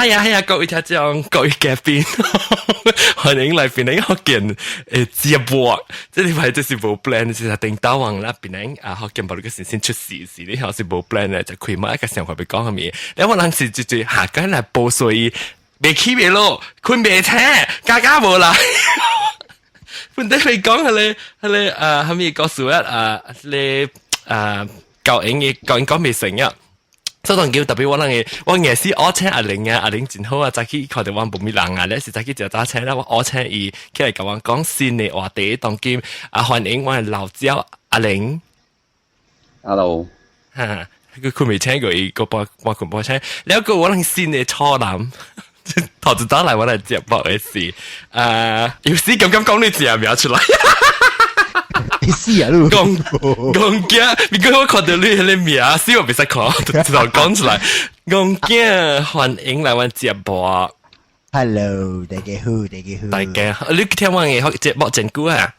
係啊係啊，各位聽眾，各位嘉賓，歡迎來檳城福建節目。這禮拜這是無 plan，是頂刀王啦。檳城啊，福建無你個先先出事時，你還是無 plan 咧，就開麥一個想法欲講啥物。你我人是絕對下緊來報稅，未起未落，困未醒，家家無來。本底欲講彼個啥物故事啊？彼個教英嘅教英講袂成啊！所以當叫特別我人嘅，我硬是我請阿玲啊，阿玲真好啊，早起看著我無物人啊，咧是早起就早請啦，我請伊起來共我講新的話題，當今啊歡迎我的老焦阿玲。 Hello，哈，佢困未請過伊，個半半困半醒，了個我人新的初男，頭一早來我來節目的是，有時咁咁講你字名出來。你死啊！你講講驚，如果我看到你彼個名，死我袂使看，就就講出來。講驚，歡迎來阮節目。 Hello，大家好，大家好。大家好，你聽阮的節目真久啊？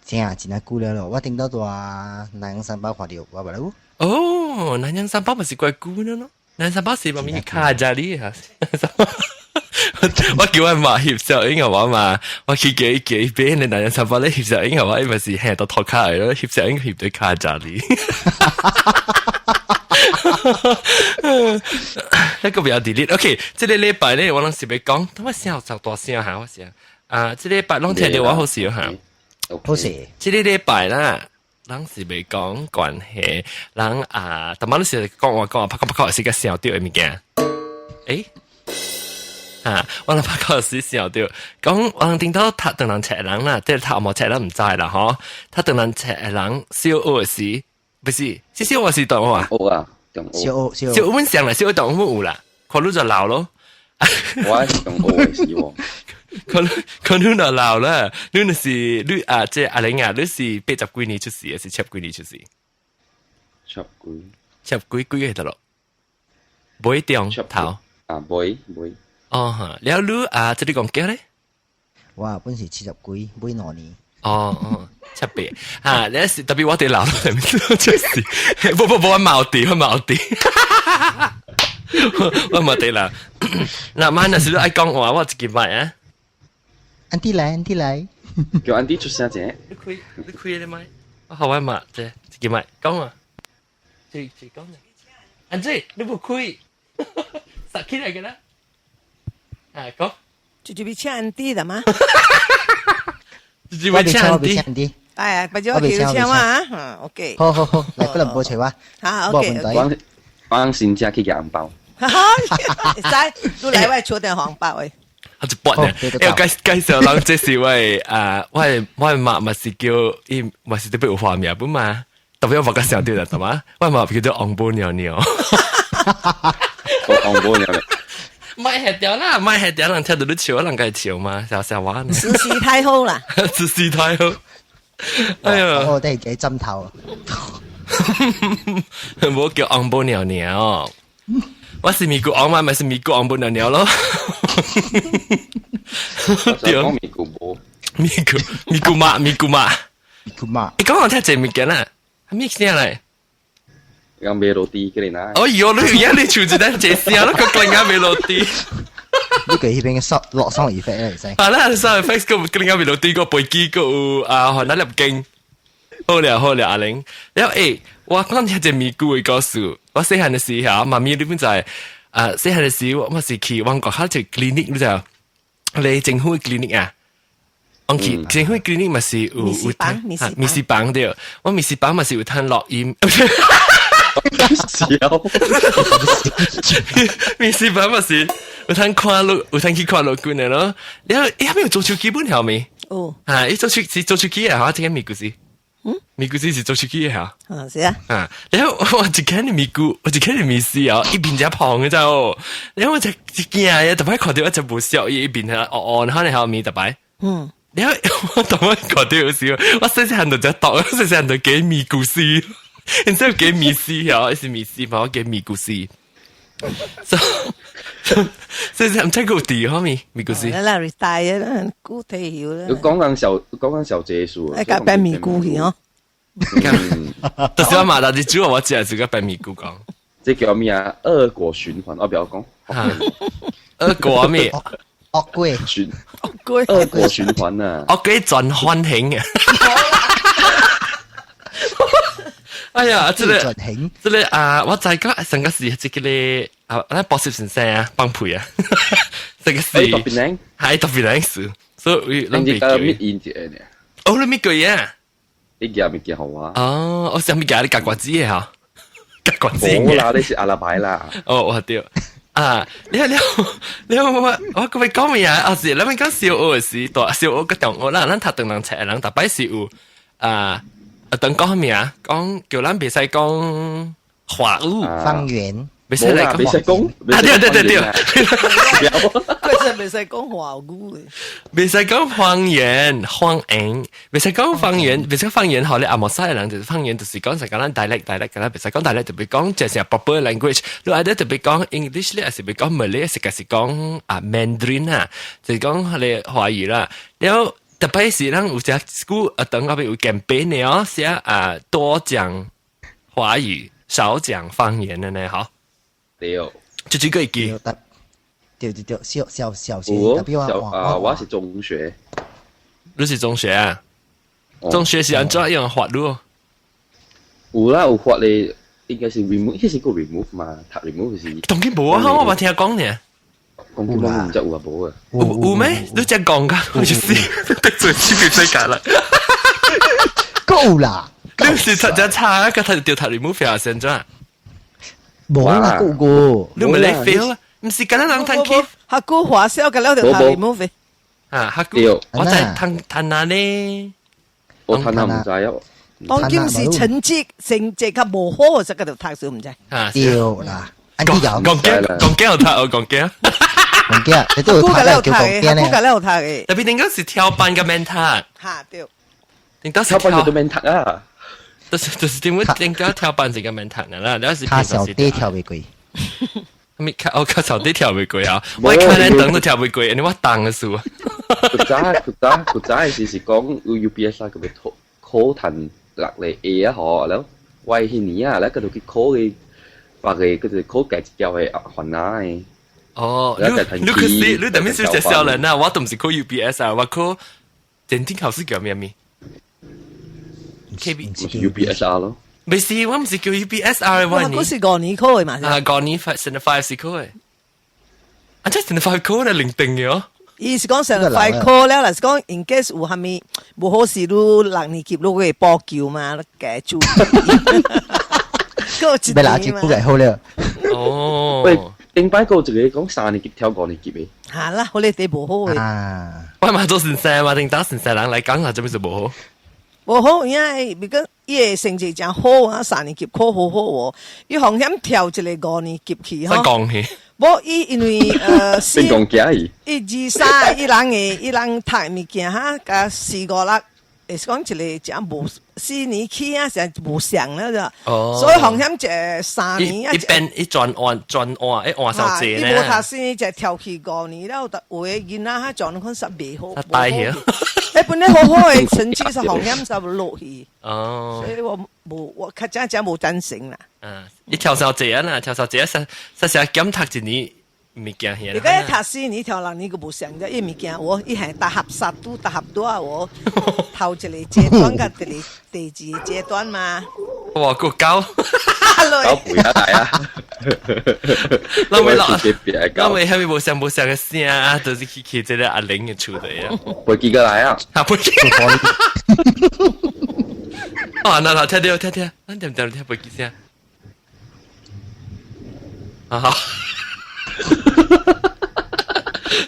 真啊，真啊久了咯。我頂到蹛南洋三寶看著我無哦，南洋三寶嘛是怪久了咯。南洋三寶是嘛咪卡家裡啊？我叫我媽翕相影嘅話嘛，我去叫伊叫伊買你南洋三寶咧翕相影嘅話，伊咪是行到塗跤的咯，翕相影翕到卡家裡。那個不要 delete。OK，這個禮拜咧，我攏是欲講，等我聲就大聲下，我聲。啊，這個禮拜攏聽著我好笑哈。好勢。這個禮拜啦，咱是欲講關係，人啊，逐擺你是講話講話，拍講拍講是個想著的物件。欸？啊！我諗拍個時想著，講我諗頂到讀唐人冊的人啦，即係讀無冊人毋知啦，吼。讀唐人冊的人小學時，不是，是小學時同學啊？學啊，小學小學阮上啦，小學同學有啦，看你就老咯。我係中學的時喎。看你看你就老啦，你若是你啊，這阿玲啊，你是八十幾年出世，還是七幾年出世？七幾？七幾幾個得咯？尾中頭啊，尾尾。哦哈，了你啊，這裡講幾咧？我本是七十幾，尾2年。哦哦，七八啊，你是特別我哋老了，就是不不不，我冇地，我冇地，我冇地啦。嗱，媽若是你愛講話，我一支麥啊。 Auntie 來，Auntie 來，叫 Auntie 出聲者。你開，你開個麥，我好我嘛，這一支麥講啊，這這講啊。Auntie，你無開，殺起來個啦。啊，講。就就欲請 Auntie 啦嘛。就欲請 Auntie。哎呀，不就我叫請我啊？OK。好好好，來不能無找我。好，OK。我我先正去夾紅包。哈哈，會使，你來我抽點紅包的。我就撥呢，欸，介介紹人，這是我的啊，我的媽嘛是叫伊嘛是特別有花名本嘛，特別我較想著啦，係嘛？我媽叫做紅寶娘娘。紅寶娘娘。莫嚇掉啦，莫嚇掉，人聽到你笑，人家笑嘛，笑笑話呢。慈禧太后啦。慈禧太后。哎呀，我哋幾針頭。無叫紅寶娘娘。我是咪姑翁嘛，咪是咪姑翁寶娘娘咯。對，講咪姑母，咪姑咪姑媽，咪姑媽，咪姑媽。你講我聽這物件啦，係咩聲嚟？講 melody 給你拿。哦喲，你而家你唱一單這聲，你個更加 melody。你個彼邊嘅落 sound effect 嚟先。啊，那 sound effect 個更加 melody 個背機個啊，可能入鏡。好了好了，阿玲，了欸，我講聽這咪姑的故事。我細漢的時候，媽咪你本在啊，細漢的時我是去旺角較一個 clinic，你知你政府 clinic 啊，我去政府 clinic 嘛是有有咪是房對，我咪是房嘛是有通錄音。笑，咪是房嘛是有通看錄，有通去看錄君的咯。了，伊還沒有做手機本條未？哦，啊，伊做手是做手機的，嚇，這個咪故事。嗯，咪姑是做手機的嚇。啊，是啊。啊，然後我一看你咪姑，我一看你咪師啊，伊面遮胖的知哦。然後我就一驚呀，逐擺看著我就無笑，伊面係哦哦，可能後面逐擺。然後我逐擺看著有時，我細細漢就只讀，細細漢就記咪故事，然之後記咪師啊，是咪師嘛，我記咪故事。所以所以毋知有佇好咪咪故事。咱 retire 啦，久退休啦。你講緊小講緊小結束。愛共變咪姑去吼。就是我嘛，但是主要我只係自己變咪姑講。這叫咩啊？惡果循環，我不要講。惡果咩？惡鬼循惡鬼惡果循環啊！惡鬼轉歡喜啊！哎呀，這個這個啊，我知講上個是這個咧啊，咱博士先生啊，放屁啊，這個是係特別難事，所以咱別叫。你個搣呢？哦，你搣過啊？你夾物件好啊？哦，我想物件你夾瓜子的哈，夾瓜子。冇啦，你是阿拉伯啦。哦，我對。啊！你你你我我個咪講咩啊？啊是，你咪講小學時，大小學個同學啦，咱讀唐人冊，人逐擺是有啊。啊，等講咩啊？講叫咱袂使講華語方言，袂使來講，袂使講。啊對對對對，佢真係袂使講華語嘅，袂使講方言，方言，袂使講方言，袂使方言。好咧，阿莫西人就是方言，就是講成講咱 dialect dialect 㗎啦，袂使講 dialect，特別講就是 proper language。你愛得特別講 English 咧，還是別講 Malay，是是講啊 Mandarin 啊，就是講你華語啦。然後特別是咱有隻 school 啊，等後邊有 campaign 的哦，寫啊多講華語，少講方言的呢，吼。對，就這個一句。對對對，小小小學，小啊，我是中學。你是中學啊？中學是按怎樣法律？有啦，有法咧，應該是 remove，彼是個 remove 嘛，讀 remove 是。當今無啊，我冇聽講呢。講今我唔知有啊無啊。有有咩？你真講㗎，我就是得罪黐別世界啦。夠啦！你是讀只差，個讀掉讀 remove 啊，先怎？無啦，夠過。你咪嚟 feel 啊？唔是咁樣人聽 keep。學古華小個了就讀 remove。啊，學古，我在聽聽下呢。我聽下唔知啊。當今是成績較無好，這個就讀書唔知。啊，對啦。講講講驚有讀，我講驚。講驚，你都有讀叫講驚呢。古個了有讀的。特別點講是跳班嘅免讀。嚇對。點講跳班就免讀啊？就是點解點解跳班這個免讀啦？你是卡小弟跳袂過。咪卡我卡小弟跳袂過啊！我看咧等都跳袂過，因為我重的數。古早時是講有 UPS 啊，佢要考讀六個 A 啊，嗬，然後我彼年啊，咧佢就去考嘅，別個佢就考家一條的煩惱的。哦，你可是你等於是隻小人啊！我都唔是考 UPS 啊，我考檢定考試叫咩名？KB UPSR 咯。未是，我唔是叫 UPSR 我嗰是5年考的嘛？啊，5年 standard five 是考的。啊，這 standard five 考咧零定嘅哦。伊是講 standard five 考了，若是講 in case 有啥物無好事，你六年級你會補救嘛？加注。夠一年嘛？補救好了。哦。喂，頂擺過一個講3年級跳5年級的。嚇啦，好你哋無好的。啊。我嘛做先生嘛，頂當先生人來講啊，做咩事無好？無好，因為如果伊個成績誠好啊，3年級考好好哦，伊風險跳一個5年級去吼。講去。無伊因為四一二三，伊人的伊人讀的物件哈，佮四五六，會是講一個誠無四年起啊，誠無相了就。哦。所以風險一個3年啊。一邊一轉換轉換，一換手濟呢。伊無讀4年，就跳去5年了，有的囡仔哈狀況實袂好。大起。欸，本來好好的成績是風險就落去。哦。所以我無我較真真無贊成啦。嗯，伊跳手濟啊啦，跳手濟啊，實實實減讀一年物件你講讀4年跳6年閣無相啫，伊物件我伊係大學殺拄大學拄啊，我頭一個階段佮第二個階段嘛。哇，夠高！高背啊大啊！老尾老，老尾後面無相無相嘅聲啊，就是去去這個阿玲嘅厝底啊。飛機過來啊！啊，飛機。啊，那那聽到聽聽，咱點點聽飛機聲。啊好。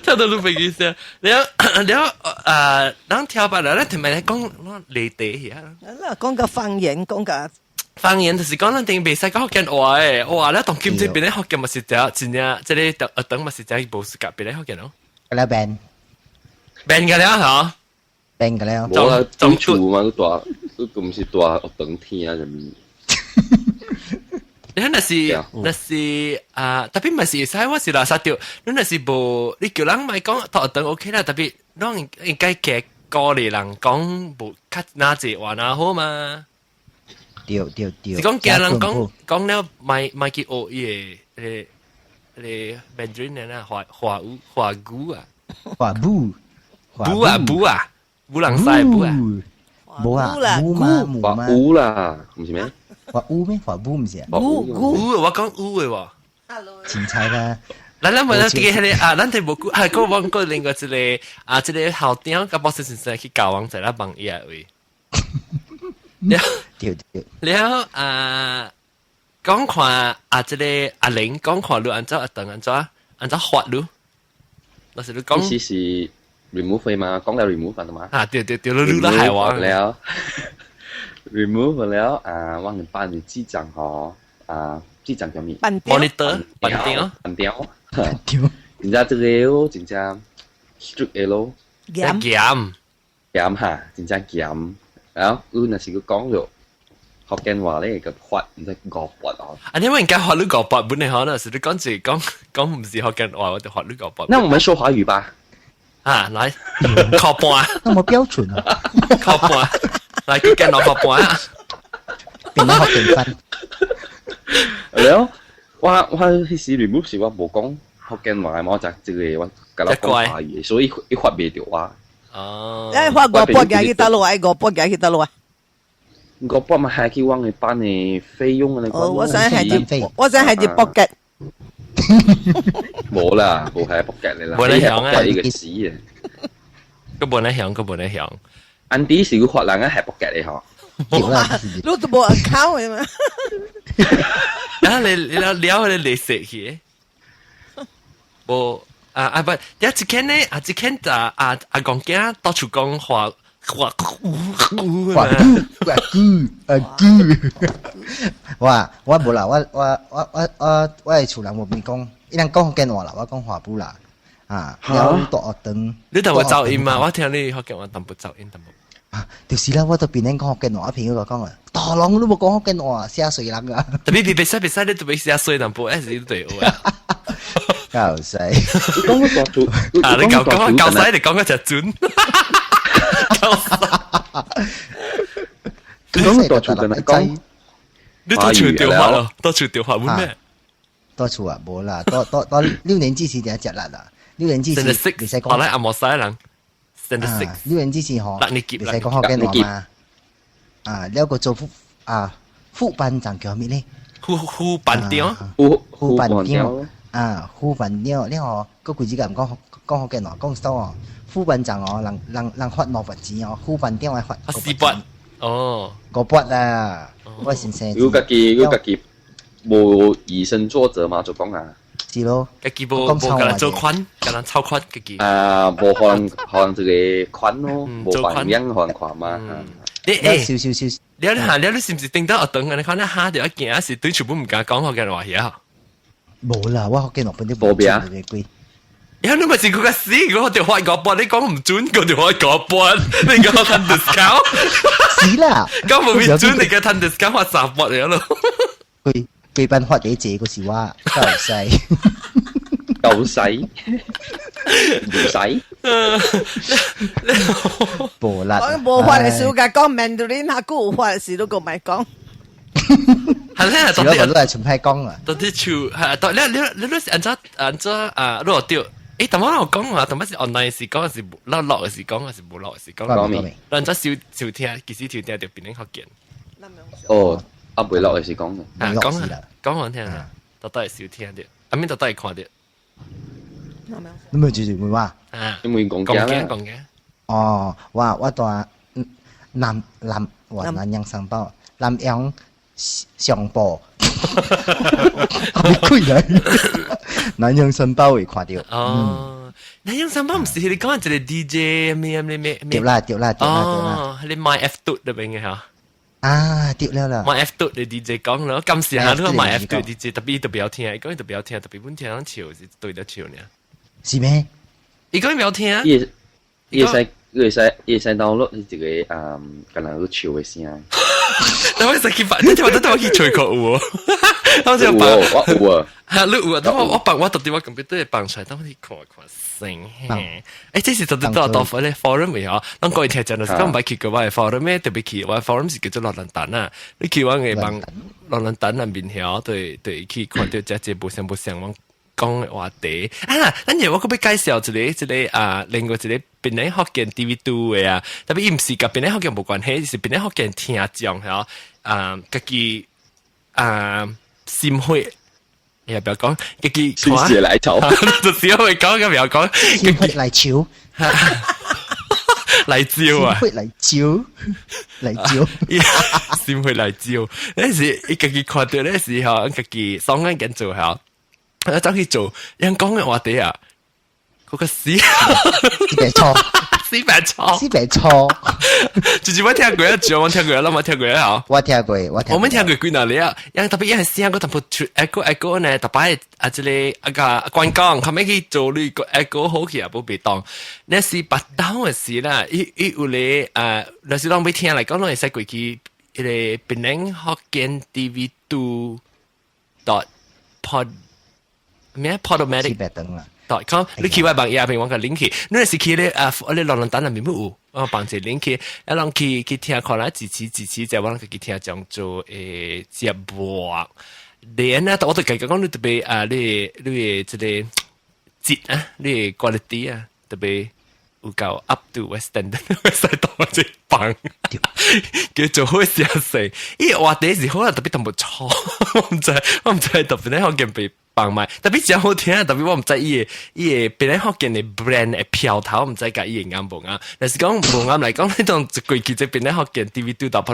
聽到你飛機聲，了了啊，咱跳吧啦，咱聽咪來講離題啊。咱講個方言，講個。方言就是講咱頂袂使講福建話的，哇！咱當今這邊的福建嘛是真真正，這個學堂嘛是真無適合別的福建咯。了變。變個了吼。變個了。無啦，對厝嘛，都大，都毋是大學堂聽啊，啥物？你若是若是啊，特別嘛是會使，我是垃圾著。你若是無，你叫人莫講讀學堂 OK 啦，特別攏應該加鼓勵人講無較哪濟話哪好嘛。對對對，是講驚人講講了，莫莫去學伊個你 Mandarin 啊，華華語華語啊，華母，母啊母啊，母人西母啊，無啊，母嘛母華嘛，烏啦，唔是咩？華烏咩？華母唔是啊？華烏烏我講烏嘅喎。凊彩啦。咱咱問咱這個啊，咱哋無久，係個我個另外一個啊，這個校長佮博士先生去教王在啦問伊位。了對對。了啊，講看啊，這個阿玲講看你按怎阿鄧按怎按怎發你，那是你講。意思是 remove 嘛，講了 remove 嘛嘛。啊對對對，你你啦係我。了 remove 了啊，我哋班嘅智障嗬啊，智障叫咩？monitor 班長。班長。真正這個真正 strict 的咯，嚴嚴嚴哈，真正嚴。然後你若是去講咗福建話咧，個罰唔知五百哦。啊，你應該罰你五百本嚟可能是你講住講講唔是福建話，我就罰你五百。那我們說華語吧。啊，來，靠半，那麼標準啊？靠半，來，佢見攞個半啊。變咗學定分。了，我彼時 remove 時我無講福建話，我就這個我共人講華語，所以伊罰袂著我。哦。誒，罰五百寄去佗落來？五百寄去佗落來？五百嘛係去阮的班的費用啊！哦，我想係入，我想係入 pocket。無啦，無係 pocket 啦，無咧響啊！呢個死啊！個無咧響，個無咧響。安迪是個罰人啊，係 pocket 的嗬。你都無 account 的嘛？啊！你你了你嚟食去？無啊啊不，一間呢啊一間就啊啊講驚到處講話話話話句啊句，我我無啦，我我我我我我的厝人無邊講，伊人講福建話啦，我講華語啦，啊，了大學堂。你同我走音嘛？我聽你福建話淡薄走音淡薄。啊，就是啦，我都變恁講福建話，朋友就講啊，大龍你無講福建話，寫衰人啊。特別別使別使，你特別寫衰淡薄，還是對話。夠使，你講個大厝，啊！你講講夠使，你講個就準。夠使。你講個大厝跟人講，你到厝電話咯，到厝電話冇咩？到厝啊，無啦，到到到六年級時就食力啦，六年級時袂使講。後來阿莫西人。六年級時吼，袂使講福建話嘛。啊，了個做副啊副班長叫咩咧？副副班長，副副班長啊，副班長，你吼，閣規日共講講福建話，講錯哦。副班長哦，人人人罰五百錢哦，副班長愛罰四百哦，五百啦，我先生。你家己你家己無以身作則嘛，就講啊。是咯，家己無無共人做款，共人操款家己。啊，無可能可能這個款咯，無反應可能看嘛。你欸，少少少。你你下你你是毋是頂到學堂？你看你嚇著一驚，是對全部毋敢講福建話遐？無啦，我福建話本啲無變啊。呀，你咪是佢個死，我就發五百，你講唔準，我就發五百，你講趁 discount？是啦，講無變準，你個趁 discount 發三百了咯。佢佢班發幾隻個是我夠細，夠細，唔使。無啦，我無發的時候，共講 Mandarin，下久有發的時，你閣莫講。係咧，到底都係全派講啊。到底厝係到你你你你是按怎按怎啊？你對，誒，但我講啊，但是 online 是講是落落是講，還是無落是講？講咩？咱怎收收聽，其實收聽就變成福建。哦，啊，袂落的是講嘅。啊，講啊，講完聽啊，到底係收聽的，啊，面到底係看的。你咪就是問我？啊，因為講講嘅講嘅。哦，我我蹛南南哇南洋商報，南洋上報，好鬼啊！南洋商報會看著。哦，南洋商報毋是你講一個 DJ 咩咩咩咩？對啦對啦對啦對啦。哦，你買 F 嘟那邊嘅嚇。啊，對了啦。買 F 嘟的 DJ 講咯，今時下都買 F 嘟 DJ，特別都不要聽，伊講伊都不要聽，特別阮聽人笑是對得笑呢。是咩？伊講伊不要聽。伊伊會使伊會使伊會使 download 一個嗯，敢若去笑的聲。等我使去放，你聽我等我去吹過有無？我就放，我有啊。哈，你有啊？等我我放我到底我 computer 放出來，等我去看看先。欸，這是到底到到咧 forum 未嗬？咱過去聽講就是講唔捌去過我的 forum 咩？特別去我的 forum 是叫做落蘭丹啊。你去我的網落蘭丹那邊曉，對對，去看著這這無相無相，我講嘅話題啊！咱日我閣欲介紹一个一个啊，另外一个檳城福建 TV 2的啊，特別伊毋是佮檳城福建無關係，是檳城福建聽眾嚇啊，家己啊心血。也不要講，家己心血來潮，就是我會講，嘅不要講，心血來潮，來招啊！心血來招，來招，心血來招。那時伊家己看著那時候，家己雙眼緊做嚇，我走去做，人講嘅話題啊，嗰個死，死白錯，死白錯，死白錯。就是我聽過啊，我聽過啊，我聽過啊，我聽過，我聽。我們聽過幾若年啊，因為特別伊係聲個淡薄出 echo echo 呢，特別啊，這個啊個關公，後尾去做你個 echo 好去啊，無被當。那是別當的事啦，伊伊有咧啊，若是攏欲聽來講，攏會使過去彼个檳城福建 TV two dot pod 咩 Podomatic dot com，你去我網頁邊，我共 link 去。你若是去咧啊，我咧論論壇內面有，我放一個 link 去，啊，攏去去聽看來支持支持，者我攏家己聽講做節目。連啊，我都家己講你特別啊，你你的這個質啊，你的 quality 啊，特別有夠 up to 我 standard，會使當這放，叫做好聲勢。伊話題是好啊，特別淡薄錯，我毋知我毋知特別咧福建被放賣，特別真好聽，特別我毋知伊的伊的檳城福建的 brand 的標頭，毋知共伊會啱無啱。若是講無啱來講，你當一過去這檳城福建 TV two dot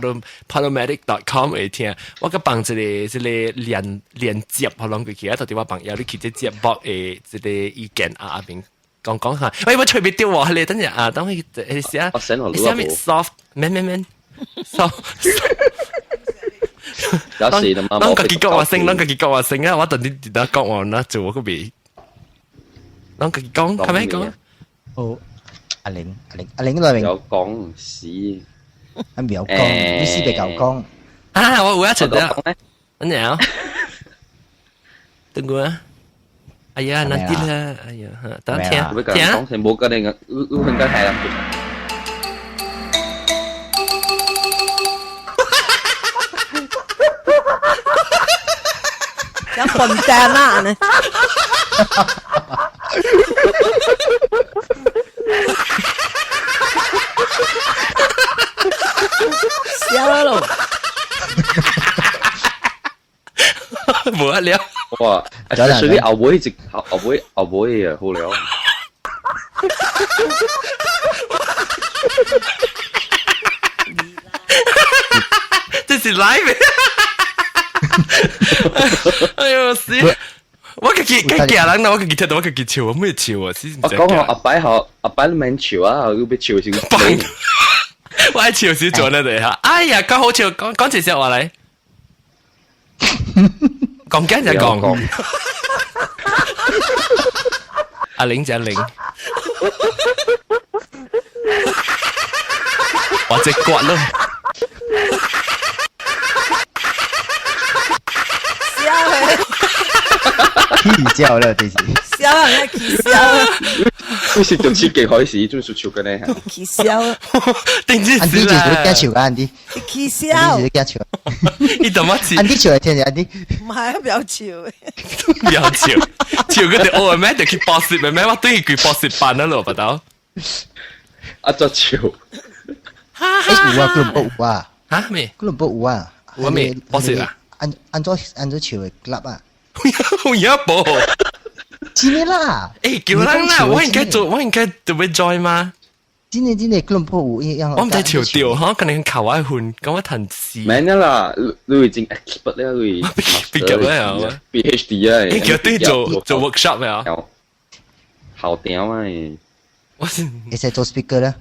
podomatic dot com 會聽，我閣放一个這个連連接，予攏過去啊，到底我放邀你去這節目的這个意見啊，阿明講講下。喂，我隨便掉喎，你等陣啊，等佢你寫寫咩 soft，免免免 soft。有時嘛，攏家己講話聲，攏家己講話聲啊！我等你佇那講話，那做我個未，攏家己講，係咪講？好，阿玲，阿玲，阿玲來有講屎，啊唔要講，你死別夠講。啊！我有一出啊，等陣啊，等我啊。哎呀，難啲啦，哎呀，等聽聽。講成冇跟你個，你你應該睇啦。像笨蛋啊呢！笑咯！無啊了！哇！所以後尾一後後尾後尾啊，好了。這是 live。哎呦死！我家己家己人我家己聽到我家己笑，我咩笑啊？我講阿擺好，阿擺你免笑啊，要欲笑先。我愛笑時做呢對下。哎呀，講好笑，講講一笑話來。講緊就講。阿玲就阿玲。我隻骨咯。起笑了，這是。笑啊！起笑啊！你是從七幾開始做笑嘅呢？起笑。定安迪就是驚笑啊！安迪。起笑。就是驚笑。你怎麼笑？安迪笑會聽安迪。唔係，不要笑。不要笑，笑佢哋學咩？就去博士咩？我等於佢博士班啦咯，不到。啊，作笑。欸，有啊，哥倫布有啊。嚇咩？哥倫布有啊。有咩？博士啊？按按怎按怎笑的 club 啊？有影無？真的啦！欸，叫人啦！我應該做，我應該特別 join 嗎？真的真的，哥倫布有一樣。我毋知笑掉，嗬，可能靠我混，講我談事。免啦，你已經 expert 了，你畢業了，PhD 啊！欸，叫對做做 workshop 啊？好屌啊！我是會使做 speaker 啦。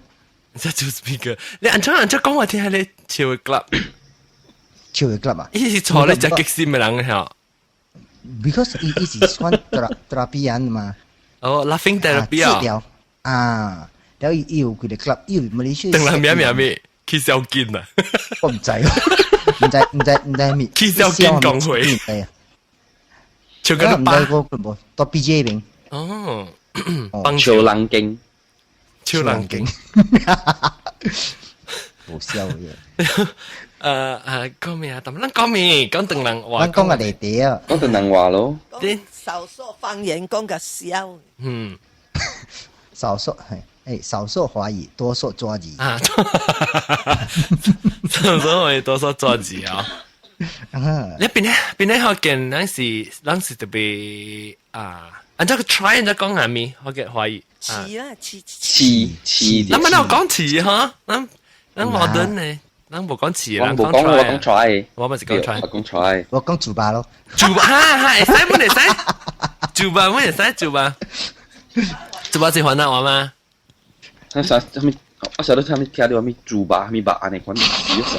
會使做 speaker，你按怎按怎講話聽下你笑 club，笑 club 啊？伊是坐咧食激心的人嚇。 Because 伊伊是算 therapy 人嘛。哦，laughing therapy 啊。治療啊，然後伊伊有幾个 club，伊有馬來西亞。等下咩咩咩，去小金啊！我毋知，毋知毋知毋知咩。去小金講會。係啊。笑個毋知我無到 BJ 邊。哦。笑人經。笑人經。無笑嘅。講咩啊？咱講咩？講唐人話。咱講個例題啊。講唐人話咯。對。少說方言講個笑。少說係，少說華語，多說抓字。啊，少說華語，多說抓字啊。你邊咧邊咧福建，咱是特別啊，按照個 try 按照講下咪福建華語。試啦，試試試。咱乜都講試哈，咱矛盾呢，咱無講試，我無講，我講 try。我咪是講 try，我講 try。我講豬巴咯。豬巴，哈哈，會使唔會使？豬巴，唔會使豬巴。豬巴是雲南話嗎？啥啥物？我小得啥物聽到啥物豬巴、啥物肉按呢款，小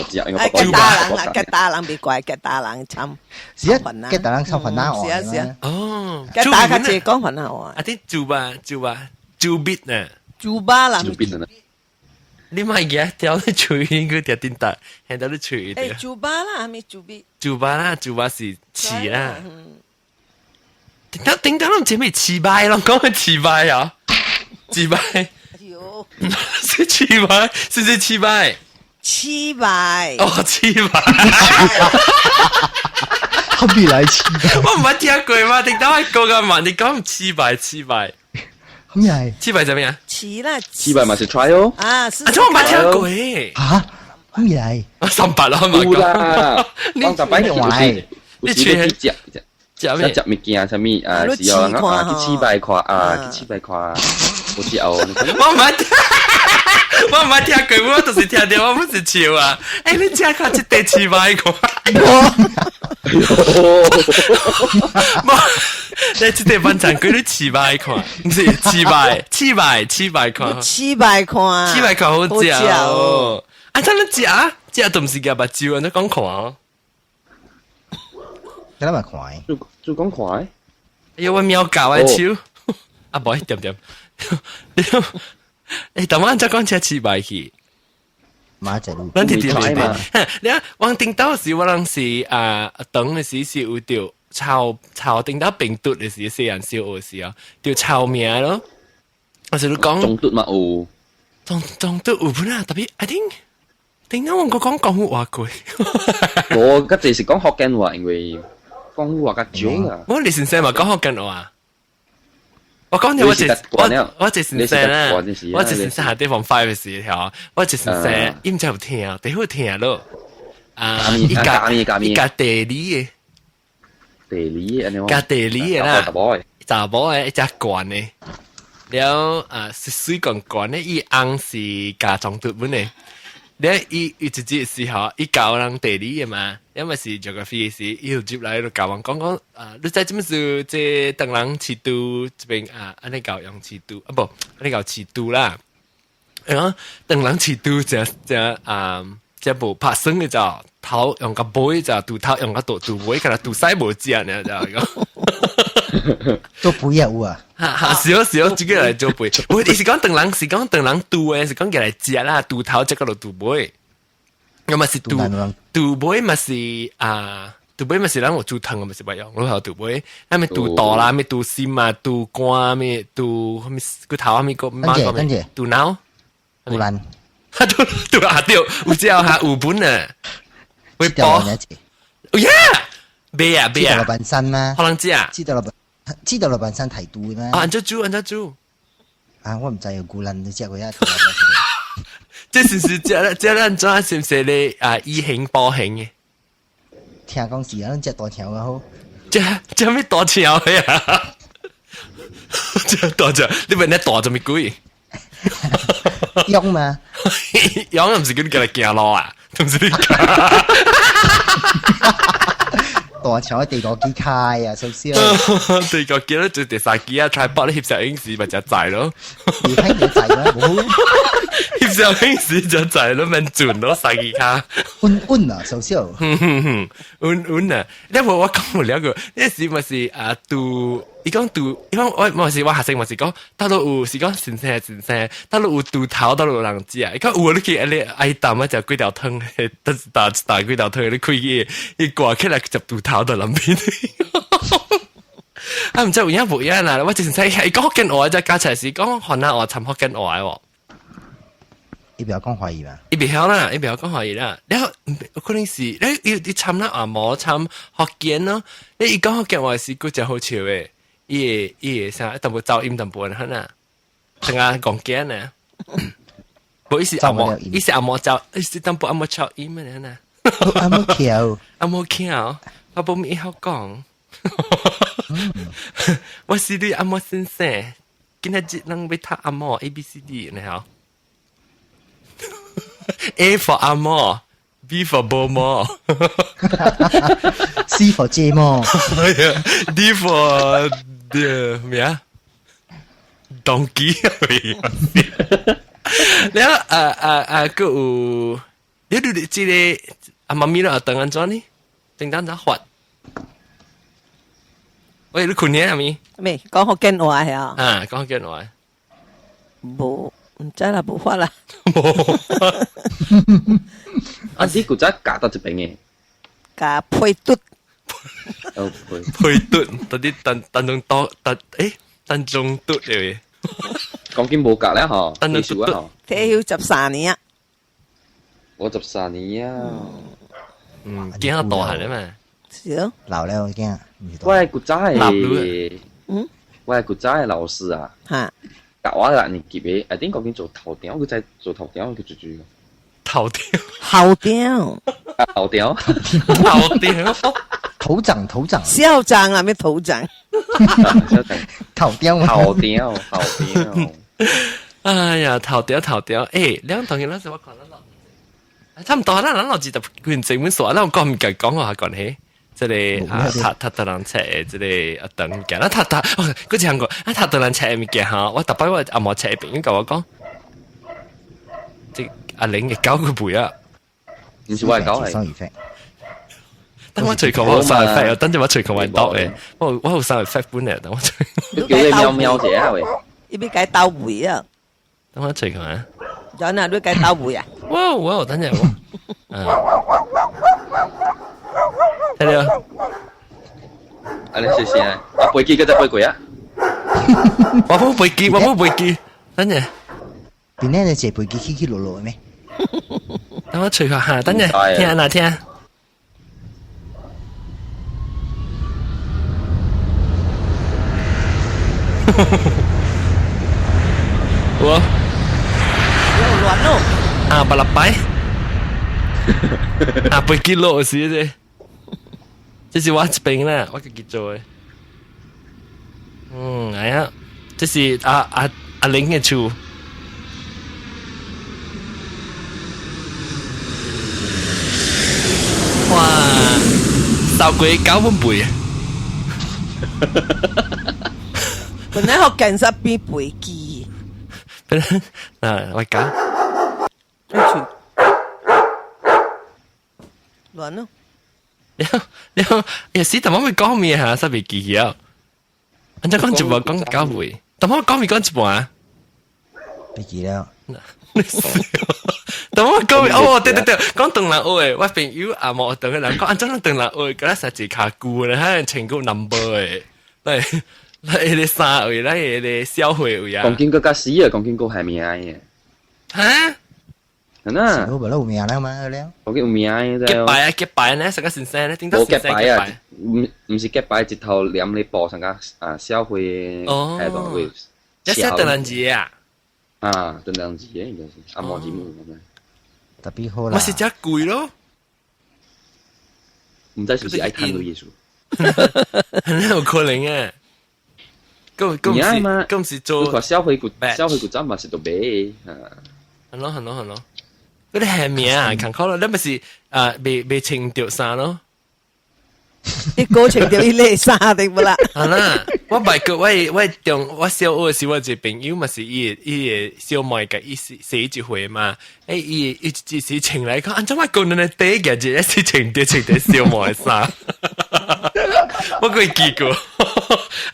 食應該。吉打人啊，吉打人袂怪，吉打人參。是啊，吉打人參雲南話。是啊是啊。哦，吉打較濟講雲南話。啊啲豬巴豬巴豬鼻呢？豬巴啦。豬鼻呢？你莫記掉你喙，應該掉頂大，現在你喙。欸，豬巴啦，係咪豬鼻？豬巴啦，豬巴是飼啦。頂到頂到，攏前面飼敗咯，講係飼敗啊，飼敗。是飼敗，是是飼敗。飼敗。哦，飼敗。後面來飼敗。我毋捌聽過嘛，頂到我講個嘛，你講飼敗飼敗。後面來。飼敗怎麼樣？飼啦。飼敗嘛是 try 哦。啊，是。啊，這我毋捌聽過。嚇？後面來。三百咯，嘛有啦。講十擺就是，你去食食咩？食物件啥物啊？是哦，啊去飼敗看啊，去飼敗看，有時候。我毋捌聽，我毋捌聽過，我就是聽著，我不是笑啊！欸，你食看這塊飼敗看。無，你這塊晚餐叫你飼敗看，毋是飼敗，飼敗，飼敗看，飼敗看，飼敗看好食哦！啊，怎你食？食都毋是夾目睭，按怎講看哦？敢嘛看？就就講看。哎呦，我喵教我手，啊，無，點點。欸，但我按怎講這飼敗去？馬仔路，咱直直嚟嘛。你看，往頂頭時，我攏是啊，等的時是有著抄抄頂頭病毒的時，細漢小學時啊，著抄名咯。我是你講中毒嘛有，中毒有本啊，特別 I think 頂頭我講廣府話過。我嗰陣是講福建話，因為廣府話較少啦。我你先生嘛講福建話。我講你我一我我一先生啦，我一先生下底 form five 嘅時候，我一先生伊毋知有聽，第好聽咯。啊，伊教伊教地理嘅，地理按呢？教地理嘅啦，查某嘅一隻懸嘅，了啊是水懸懸嘅，伊翁是教中毒本嘅。了伊伊一日時候，伊教人地理嘅嘛，因為是 geography 時，伊就接來就教人講講啊，你知做麼事？這當人飼豬這邊啊，按呢教用飼豬啊，無按呢教飼豬啦。然後當人飼豬，這這啊，這無拍算嘅就頭用個尾就肚頭用個肚肚尾，可能肚屎無食呢，就講。做肥也有啊。哈哈，是哦是哦，自己來做肥。我伊是講當人是講當人肚的，是講起來食啦，肚頭食個落肚尾。咁嘛是肚肚尾嘛是啊，肚尾嘛是咱有煮湯嘛是不用，我有肚尾，咱咪肚肚啦，咪肚心啊，肚肝咪肚咩骨頭咪個媽個咩肚腦，肚腩，哈肚肚啊對，有只哈有本啊，會包，哦呀，咩啊咩啊，老板山嗎？可能知啊，知道老板。知道老板山提肚咩？啊，按怎煮按怎煮？啊，我毋知有牛腩你食過啊？這是是這這咱怎是毋是咧啊？以形補形嘅？聽講是啊，咱食大腸較好。這這咩大腸呀？這大腸，你問你大做咩鬼？用嘛？用毋是叫你過來行路啊？毋是你。大腸地個機開啊，首先。地個機咧做第三機啊，tripod 咧翕攝影時咪就載咯。你睇你載啦，冇。翕攝影時就載咯，免轉咯，三支跤。穩穩啊，首先。穩穩啊！你無我講無了個，那時咪是啊，拄伊講拄，伊講我嘛是我學生嘛是講，倒落有是講先生先生，倒落有豬頭，倒落有人食。伊講有你去你愛淡啊，食幾條湯，打打幾條湯，你開去伊掛起來食豬頭到兩邊。啊，毋知有影無影啦！我之前使伊講福建話，才加起來是講雲南話摻福建話喎。伊袂曉講華語嘛？伊袂曉啦，伊袂曉講華語啦。了可能是你伊伊摻咱阿毛摻福建咯。你伊講福建話是閣誠好笑的。伊伊啥淡薄噪音淡薄哈呐，成啊講驚呢。無伊是阿毛，伊是阿毛噪，伊是淡薄阿毛噪音的呢。阿毛橋，阿毛橋，我無咪曉講。我是你阿毛先生，今仔日人欲讀阿毛 A B C D 呢吼。A for 阿毛，B for 無毛，C for 芥末，D for 咩啊？Donkey。了啊啊啊！閣有你你這個阿媽咪啦，等安怎呢？等等怎發？喂，你困呢阿咪？未講福建話係啊？啊，講福建話。無，毋知啦，無法啦。無。啊，你古早教到這邊嘅？教配對。哦，配配對，到底當當中多當誒當中對嘅。講緊無教啦嗬，退休啊嗬。退休13年啊。我13年啊。嗯，囝大漢啦嘛。是哦。老了囝。我係古早嘅，我係古早嘅老師啊。嚇。教我六年級嘅，啊頂講緊做頭頂，我在做頭頂，佢做做。頭頂。後頂。頭頂。頭頂。頭長頭長。校長啊，咩頭長？校長。頭頂。頭頂頭頂。哎呀，頭頂頭頂，欸，兩同學那時我看到，差唔多啦，咱老記得佢整本書，咱講唔敢講話關係。這個啊，讀讀人冊的這個啊，等物件，咱讀讀，哦，閣一項個，啊，讀讀人冊的物件吼，我逐擺我阿毛冊的朋友共我講，這阿玲會教佢背啊，毋是我會教係。等我隨口我有三個 fact，等陣我隨口我讀的，我有三個 fact 本來，等我隨。叫你喵喵者啊喂，伊欲共鬥味啊？等我隨口啊。有哪你共鬥味啊？哇哇，等陣我，嗯。睇到。啊，你試試啊！啊，飛機嗰隻飛過啊！我冇飛機，我冇飛機，等陣。邊呢你坐飛機起起落落咩？等我隨下嚇，等陣聽哪聽。我。又亂咯。啊，八六擺。啊，飛機落時啫。這是我這邊啦，我家己做的。嗯，哎呀，這是阿阿阿玲的厝。哇，燒過九蚊背。本來學近實變背機。本來啊，我講。亂咯。了了，有時淡薄會講咩嚇，煞袂記起啊。按怎講一半講九尾，淡薄講咪講一半啊？袂記了。淡薄講哦，對對對，講唐人話，我朋友阿毛唐人講，按怎講唐人話，嗰陣時一卡久咧，佢穿過 number 的，來來個衫位，來個小會位啊。講緊閣較死啊，講緊閣係名嘅。哈？係呐，我無啦有名啦嘛，了。講緊有名嘅結拜啊，結拜呢，成個先生呢，頂到先生結拜。毋毋是結拜，一頭黏咧布上個啊，社會態度會。這是唐人字啊？啊，唐人字嘅應該是阿毛字母咁樣。特別好啦。我是真貴咯。毋知是毋是愛趁鐳意思？很有可能啊。咁咁唔是，咁唔是做。你看社會古社會古早嘛是都買啊。係咯係咯係咯。嗰啲係名啊，近可咯，你咪是啊，未未穿著衫咯。你過穿著伊個衫對不啦？係啦，我買過，我我中我小學時，我一個朋友嘛是伊伊個小妹共伊洗洗一回嘛，欸伊伊一時穿來講，按怎我講兩個底嘅，一時穿著穿著小妹的衫，我閣會記過，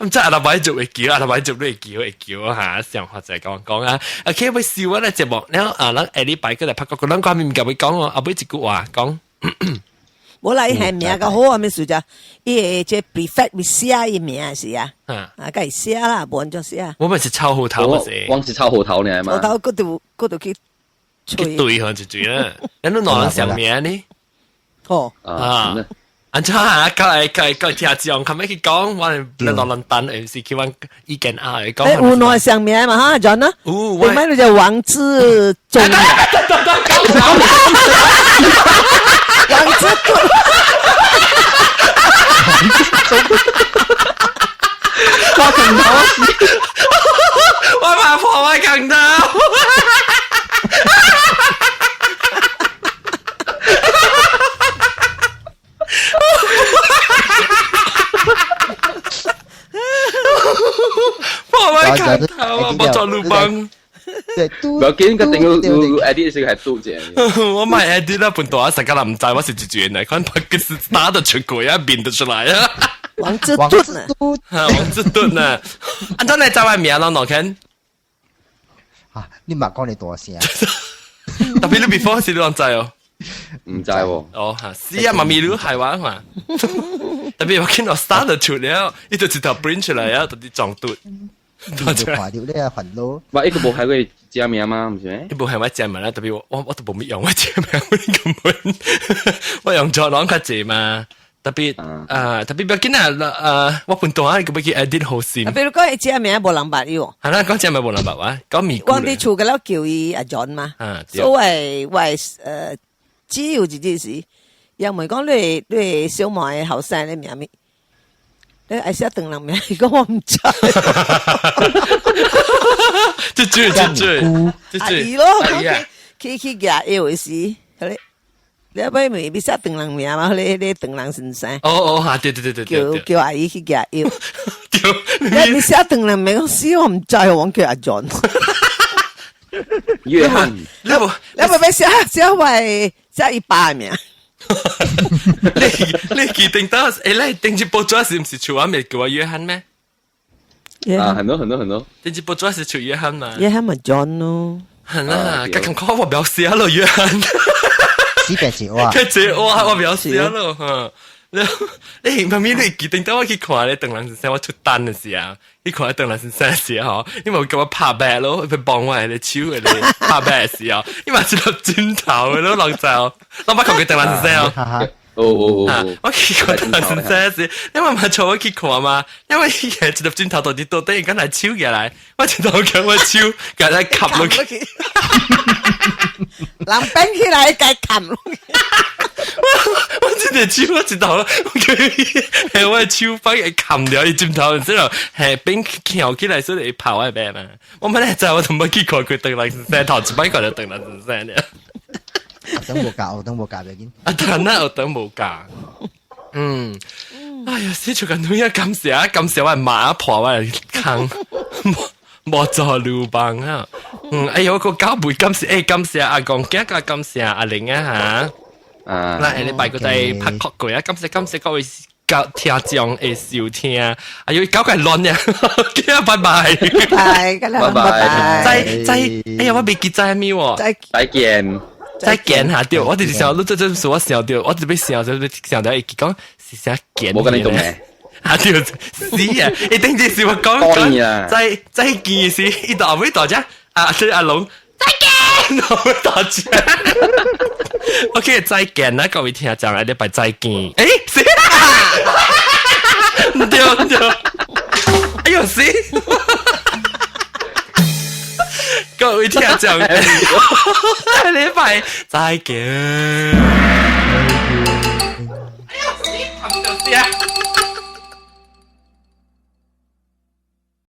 毋知阿老闆做會記，阿老闆做你會記會記嚇，想法就係咁講啊。OK，欲收我咧節目，了啊，咱下禮拜閣來拍個，咱講物件欲講哦，後尾一句話講。無啦，伊係名較好啊，咩事啫？伊個這 prefect 咪寫伊名是啊，啊，該寫啦，無按怎寫。我咪是臭芋頭，我是臭芋頭呢嘛。芋頭閣就閣就去去對向一對啦。咱都哪人想名呢？哦啊，安怎啊？各位各位各位聽眾，後尾去講，我哋落倫敦，唔是去揾意見啊？講。誒，有兩上名嘛哈，John 啊？有。另外就王志忠。王志忠。我更頭，我怕破壞更頭。破壞更頭啊！冇做魯邦。唔要緊，一定要 edit 先係嘟啫。我買 edit 啦，本大實家唔知，我是一轉嚟，看白嘅是打得出過啊，變得出來啊。王志敦啊，王志敦啊，安怎你知我名咯？羅肯？啊，你嘛講你大聲。特別你 before 時你攏知哦？唔知喎。哦，嚇，是啊，媽咪你係話嘛？特別我見到 start 就出了，伊就一條 print 出來啊，就啲撞嘟。你就看到你啊煩惱。哇！伊個無係佢真名嗎？唔是咩？伊無係我真名啦，特別我都無咪用我真名，我根本我用咗兩較濟嘛。特別啊，特別不要緊啊！啊，我本檔啊，個要去 edit 好先。比如講，伊真名無人捌伊喎。係啦，講真名無人捌哇，講咪。我佇厝個了叫伊阿 John 嘛。所以我只有一日時，又問講你小妹後生的名咩？你愛寫唐人名，伊講我毋知。這句這句這句。阿姨咯，去舉藥時，彼個你後尾咪寫唐人名嘛？彼個彼個唐人先生。哦哦，嚇，對對對對對。叫阿姨去舉藥。對。你寫唐人名，死我毋知，我叫阿 John。約翰。你無你無欲寫寫我寫伊爸名。你記定到？你頂一報紙是毋是厝我咪叫我約翰咩？啊，很多很多很多。頂一報紙是厝約翰嘛？約翰咪 John 咯。係啦，佢咁講我表寫咯，約翰。死白字哇！佢字哇，我表寫咯，嚇。你媽咪你記定到我去看咧，唐人先生我出單的時候，你看唐人先生時候，因為叫我拍白咯，佢幫我嚟手嘅咧拍白的時候，因為一粒磚頭嘅咯，落就，我捌看過唐人先生哦。哦哦，我去看唐人先生時，因為嘛坐我去看嘛，因為伊個一粒磚頭到底到底應該來手起來，我一頭叫我手，共來冚落去，人變起來該冚落去。我一隻手，我一頭，我叫伊，我手放會冚掉伊枕頭，之後係變翹起來，所以會跑我邊嘛。我本來知我都無去看佢唐人先生，頭一擺看著唐人先生咧。等無教，等無教袂緊。啊，等啊，等無教。嗯，哎呀，死出個女啊！感謝感謝我媽婆我坑，無做魯邦啊。嗯，哎呦，個交背感謝，感謝阿公，今日感謝阿玲啊嚇。啊！嗱，下禮拜個再拍確過啊！感謝感謝各位聽眾的收聽，哎呦，搞個亂呀！今日拜拜，拜，拜拜，再再，哎呀，我未記在咩喎？再再見，再見下對，我就是想，你這這是我想到，我特別想就想到會記講是啥見。我跟你講咩？啊對，是啊，一定就是我講講，再再見時，伊大尾大只，啊，這阿龍。再見，我大家。OK，再見啦，各位聽眾，下禮拜再見。是，對對，哎呦是，各位聽眾，下禮拜再見。